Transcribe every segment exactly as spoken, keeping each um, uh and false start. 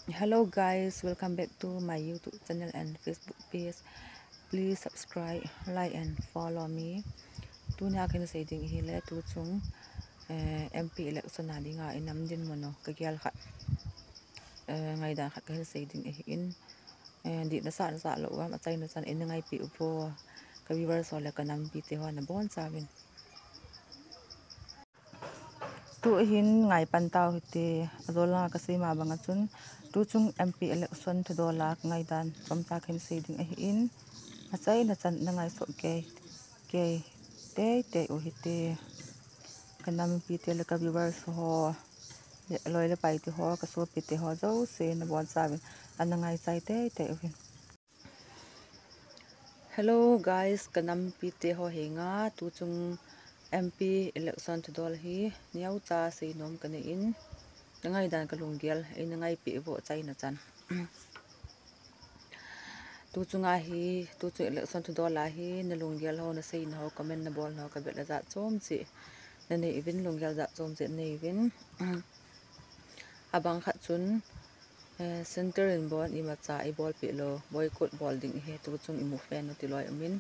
Hello guys, welcome back to my YouTube channel and Facebook page. Please subscribe, like and follow me. Tunia kahin sei ding ahile tuchung eh, M P election a dinga inam dinmun u kagel khat, eh, ngaidan khat kahin sei ding ahin, eh, dih nasah nasah lou uvam, achaina chan eina ngaipi uvo, ka viewers ho le ka nampi te ho nabonchauvin. Tu ahin ngaipan tau hite, ajol langa kasei ma banga chun, tuchung M P election thudol a kangaidan chomcha kahin sei ding ahin, achaina chan na ngaisoh kei, kei teitei u hite. Ka nampi te le ka viewers ho, le loi le pai te ho, ka sopi te ho jouse nabonchauvin ana ngaichai teitei uvin. Hello guys, ka nampi te ho henga tuchung M P election thudol hi neocha seinom kanei in, kangaidan kalunggel eina ngaipi uvo achaina chan. Tuchunga hi, tuchung election thudol a hi nalunggel ho, naseina ho, comment nabolna ho kavet le jat chom cheh nanei uvin, lunggel jat chom cheh nanei uvin. Abang khat chun, eh, centre in bon imacha eibolpeh lou, boycott bol ding ahi, tuchung i movement u tiloi umin.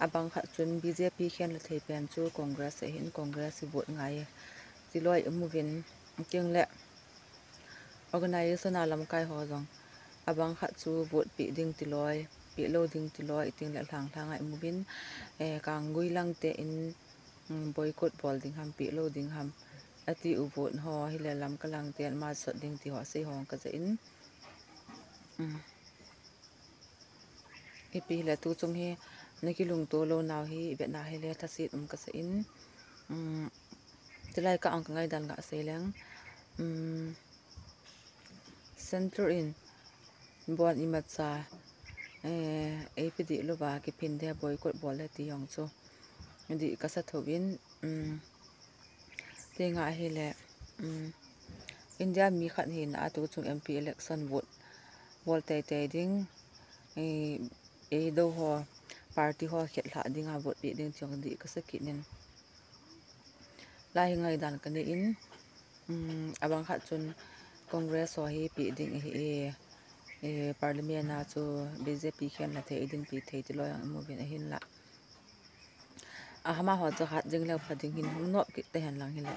Abang khat chun B J P khenla thei pen chu Congress ahin, Congress i vote ngai tiloi umuvin. Tengle organization a lamkai ho jong abang khat chu vote peh ding tiloi, peh lou ding tiloi, tengle lhang lhang a imuvin, eh, Kanggui lang te in, mm, boycott bol ding ham, peh lou ding ham, ati u vote ho, hile Lamka lang ten ama sot ding ti ho asei ho kaja in. Ipi hile tuchung hi nakilungto lou nau hi ivetna hile thaset um kasa in, chulai ka ang ka ngaidan gasei leng, centre in bon imacha, eh, eipe dih louva kiphin ding boycott bol le ti jong chu dih kasa thouvin, tenga hile, India mi khat hina a tuchung M P election vote bol teitei ding, eh, eidou ho, party ho khetlhah dinga vote peh ding ti jong dih kasa kit in. Lai hi ngaidan kanei in, abang khat chun Congress ho hi peh ding ahi e, eh, Parliament a chu B J P khenla thei eidinpi thei tiloi jong imuvin ahinla. Ahama ho chu hat jing leu pha ding hin hung nop kit tahen lang hile.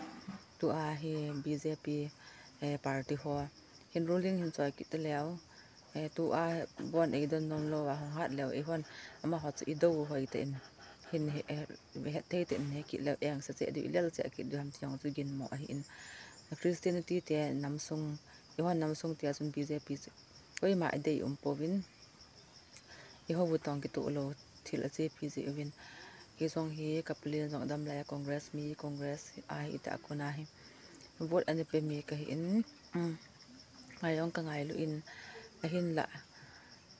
Tua hi B J P, eh, party ho hin ruling hin choi kit taleu, eh, tua bon eidon nom louva hung hat leu, eihon amaho chu idou hoitah in hin he, eh, hetthei tah in he kit leu, engsa cheh diu, ilel cheh kit diu ham ti jong chu ginmo ahin. Christianity te namsung, eihon namsung tia chun B J P chu koima idei um pouvin, eiho u tong kitoh lou thil achepi jeh uvin. Hijong hi kapalen jong damlai a Congress mi, Congress ahi tia kona hi vote ana pe mi kahin, ngai jong kangailu in, ahinla,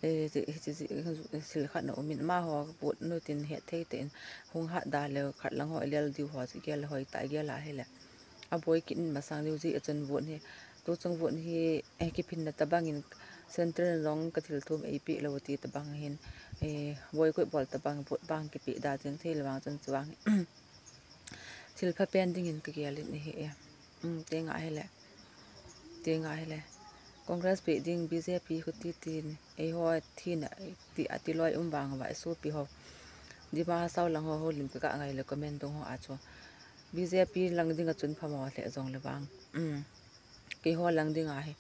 eh, thil khat na umin, amaho vote nutin hetthei tah in hung hatda leu khat lang ho ilel diu ho chu gel hoitah gel ahile aboi kit in masang diu jeh a chun vote hi, tuchung vote hi, eh, kiphinna tobang in centre in jong kathil thum eipeh lou ti tobang hin, eh, boycott bol tobang vote bang kipeh da jeng thei le vang chun chuvang thilpha pen dingin kagel in ahi e. Tenga hile, tenga hile Congress peh ding, B J P khuti tin, eiho thina ti atiloi um vang uva isopi ho, Dima Hasao lang ho houlim kaga ngai le comment dung ho a chu B J P lang dinga chun phamo lheh jongle vang, keiho lang dinga hi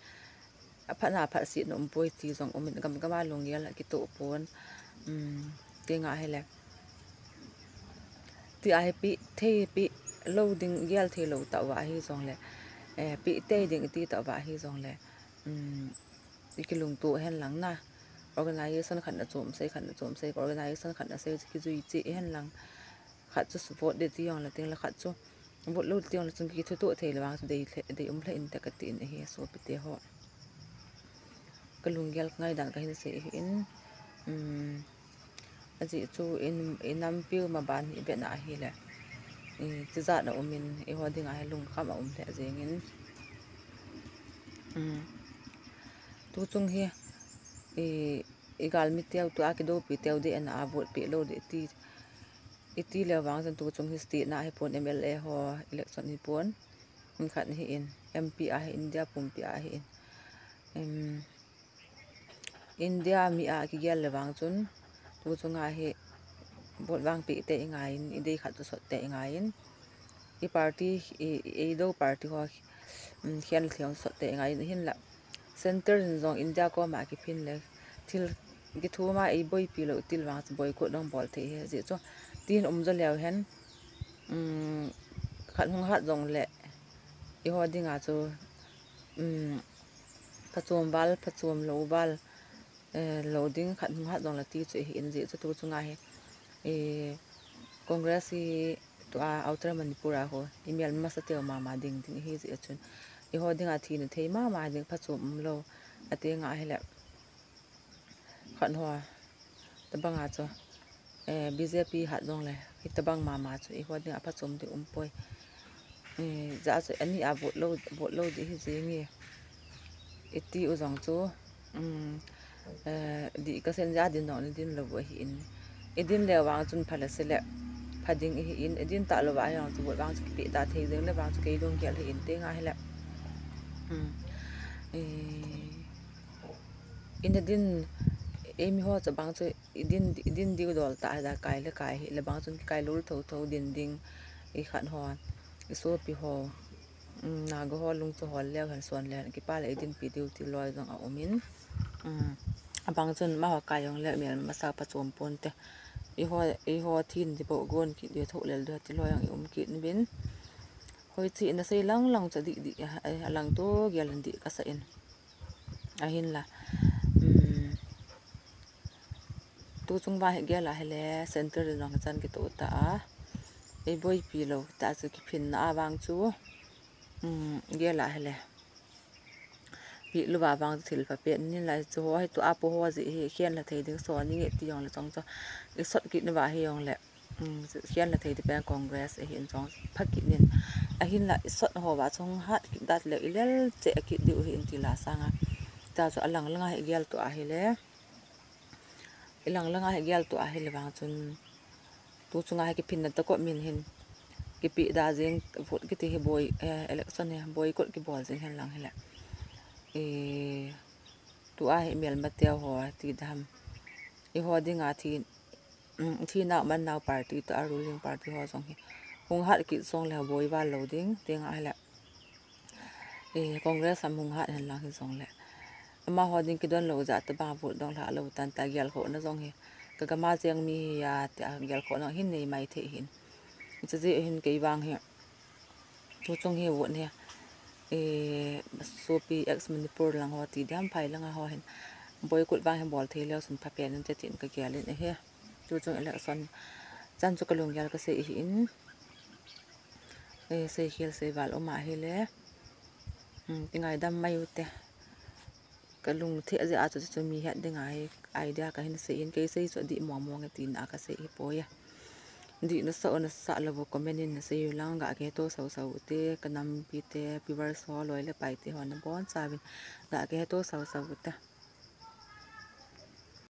aphatna phatsetna umpoi ti jong umin, gam gam a lunggel akitoh pon, tenga hile tia hi peh thei, peh lou ding gel thei lou tah uva ahi jongle, eh, peh tei ding iti tah uva ahi jongle, ikilungto hen lang na. Organization khat na chom sei, khat na chom sei, organization khat na sei chu kijui cheh hen lang. Khat chu vote ding ti jongle tengle khat chu vote lou ti jongle chun kithutoh thei le vang chu dei um lheh inte katin ahi sopite ho. Kalunggel kangaidan kahin sei ahin, ajeh chu inampiu maban ivetna ahile, tijatna umin eiho dinga hi lungkham aum lheh jengin. Tuchung hi igalmi teu, tua kidopi teu deh ana a vote peh lou ding iti leu vang chun tuchung hi state na hipon, M L A ho election hipon, khat ahin, M P ahi, India pumpi ahin. Em, India mi a kigel le vang chun, tu chunga hi vote vang peh te i ngai in, i dei khat chu sot te i ngai in, i party, i, i do party ho, um, khen le thei sot te i ngai in, hinla center in jong India koma kiphin le, thil kithum a ei boipi lou til vang chu boycott dong bol thei hi, jeh chu tin um jo leu hen, um, khat hung hat jong le, i ho dinga chu, um, phachom val, phachom lou val, eh, lou ding khat hung hat jong le ti chu i hi in jeh chu tu chunga hi, eh, Congress hi tua Outer Manipur a ho, i mel masa teu mama ding ding hi jeh chun, i ho dinga thina thei mama ding phachom um lou, ati nga hi le. Khat ho, tabanga chu, eh, B J P hat jong le, hi tabang mama chu, i ho dinga phachom ding um poi. Eh, ja chu, ani a vote lou, vote lou ding hi jing e. I ti u jong chu, um, eh, dih ka sen ja din jong ni din lou u ahi in. I din le vang chun pha le se le, pha ding i hi in, i din ta lou va hi jong chu, vote vang chu kipe ta thei jeng le vang chu kei dong gel hi in te nga hi le. Um, eh, Ina din, eimi ho chu bang chu, i din, i din diu dol ta, da kai le kai hi, le bang chun kai lul tho tho din ding, i khat ho, i sopi ho, um, Naga ho lung chu hol leu hen suan le hen, kipa le i din pi diu ti loi jong a um in. Um, abang chun ma ho kai jong le mel masa phachom pon te. I ho, i ho thin di bo gon kit di tho lel di ti loi jong i um kit ni bin. Hoi chi na sei lang lang chu di di, a, a lang to gel di ka sa in. Ahinla, um, tu chung va hi gel a hi le, center in jong chan kito ta a, ei boipi lou ta chu kiphin na a vang chu, um, gel a hi le, pi lou va vang chu thil pha pen in la chu ho hi tu a po ho ji hi khen la thei ding so ni nge ti jong le chong chu, i sot kit na va hi jong le, um, khen la thei ti pen Congress ahi in chong pha kit nin. Ahinla i sot ho va chong hat kit dat le i lel che a kit diu hi in ti la sanga. Ta chu a lang langa hi gel to a hi le. I lang langa hi gel to a hi le vang chun. Tu chunga hi kiphin na ta ko min hin. Kipi da jing vote kiti hi boi, eh, election hi boycott kibol jing hen lang hi le. Eh, tu a hi mel ma teu ho ti dam. I ho dinga thi um, thi nau man nau party to a ruling party ho jong hi. Hung hat kit jong le boi val lou ding, ding a le. Eh, Congress am hung hat hen lang hi jong le. Ama ho ding kidon lou ja ta bang vote dong la lou tan ta gel kho na jong hi. Ka gama jeng mi hi ya ti a gel kho na hin nei mai thei hin. Chu ji hin kei vang hi. Tu chung hi vote hi. Eh, sopi ex Manipur lang ho ti diam phai langa ho hin. Boycott vang hin bol thei leu sun pha pen in te tin ka gel in ahi. Tu chung election chan chu ka lunggel ka sei hi in, eh, sei khel sei val um a hi le, um, ti ngaidam mai u te. Ka lung thei a jeh a chu, chu mi het ding a hi idea ka hin sei in, kei sei chu di mong mong e tin a ka sei hi poi e. Di na sa u na sa lou u comment in na sei u lang ga ke to sau sau te, ka nampi te, viewers ho loi le pai te ho na bon sa vin ga ke to sau sau te.